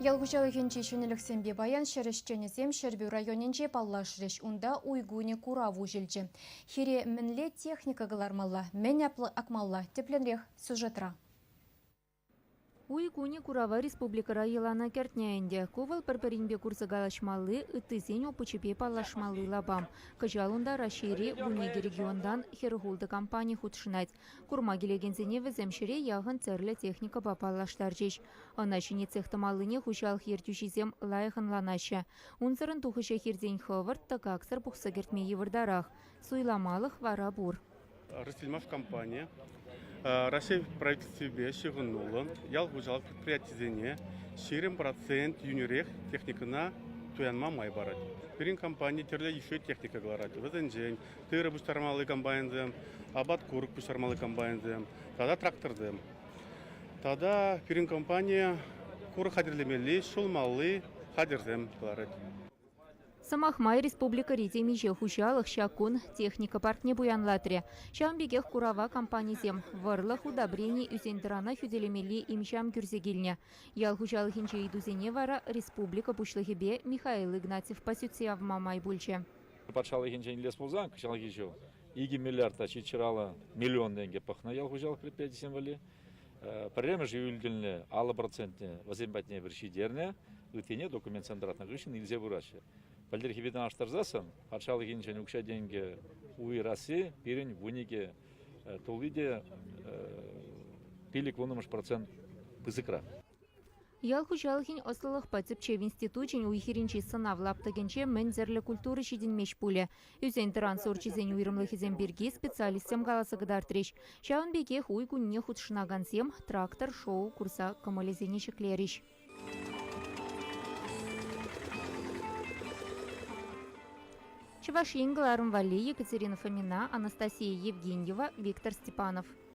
Ял хуҫалӑхӗнчи ҫӗнӗлӗхсемпе паян ҫӗр ӗҫченӗсем Ҫӗрпӳ районӗнче паллашрӗҫ. Унта уй кунӗ курав уҫӑлчӗ. Хире мӗнле техника кӑлармалла, мӗн акмалла тӗплӗнрех сюжетра. Уй кунӗ курава республикӑра йӑлана кӗртнӗ ӗнтӗ. Ку вӑл пӗр-пӗринпе курса калаҫмалли, ыттисен опычӗпе паллашмалли лапам. Кӑҫал унта Раҫҫейри 12 регионтан 46 компани хутшӑнать. Курма килекенсене вӗсем ҫӗре яхӑн тӗрлӗ техникӑпа паллаштарчӗҫ. Ӑна ҫӗнетсех тӑмаллине хуҫалӑх ертӳҫисем лайӑх ӑнланаҫҫӗ. Унсӑрӑн тухӑҫа хиртен хӑвӑрт, тӑкаксӑр пухса кӗртме йывӑртарах. Суйламалӑх вара пур. Ростсельмаш компани Раҫҫей правительствипе ҫыхӑнуллӑ ял хуҫалӑх предприятисене 20% йӳнӗрех техникӑна туянма май парать. Пирӗн компани тӗрлӗ йышши техника кӑларать. Вӗсенчен тырӑ пуҫтармалли комбайнсем, апат-курӑк пуҫтармалли комбайнсем тата тракторсем. Тата пирӗн компани курӑк хатӗрлемелли, ҫулмалли хатӗрсем кӑларать. Сӑмах май, республикӑри темиҫе хуҫалӑх ҫак кун техника паркне пуянлатрӗ. Ҫавӑн пекех курава компанисем вӑрлӑх, удобрени, ӳсен-тӑрана хӳтӗлемелли им-ҫам кӳрсе килнӗ. Ял хуҫалӑхӗнчи ыйтусене вара республика Пуҫлӑхӗпе Михаил Игнатьевпа сӳтсе явма май пулчӗ. Патшалӑхӗнчен илес пулсан кӑҫалхи ҫул 2 миллиард та 750 миллион тенкӗ пӑхнӑ ял хуҫалӑх предприятийӗсем валли. Пӗрремӗш июль 50 процентне вӗсем патне пӗр ҫитернӗ, ыттине документсем тӑратнӑ хыҫҫӑн илсе пыраҫҫӗ. Пӗлтӗрхипе танлаштарсассӑн патшалӑх енчен укҫа-тенкӗ уйӑрасси пирӗн 12 тулли те 5,1 процент пысӑкрах. Ял хуҫалӑхӗн ӑслӑлӑхпа тӗпчев институчӗн уй-хирӗнчи сӑнав лаптӑкӗнче мӗн тӗрлӗ культура ҫитӗнмест пулӗ. Ӳсен-тӑран сорчӗсен уйрӑмлӑхӗсем пирки специалистсем каласа кӑтартрӗҫ. Ҫавӑн пекех уй кунне хутшӑнакансем трактор-шоу курса кӑмӑлӗсене ҫӗклерӗҫ. Чӑваш Ен кӑларӑм валли Екатерина Фомина, Анастасия Евгеньева, Виктор Степанов.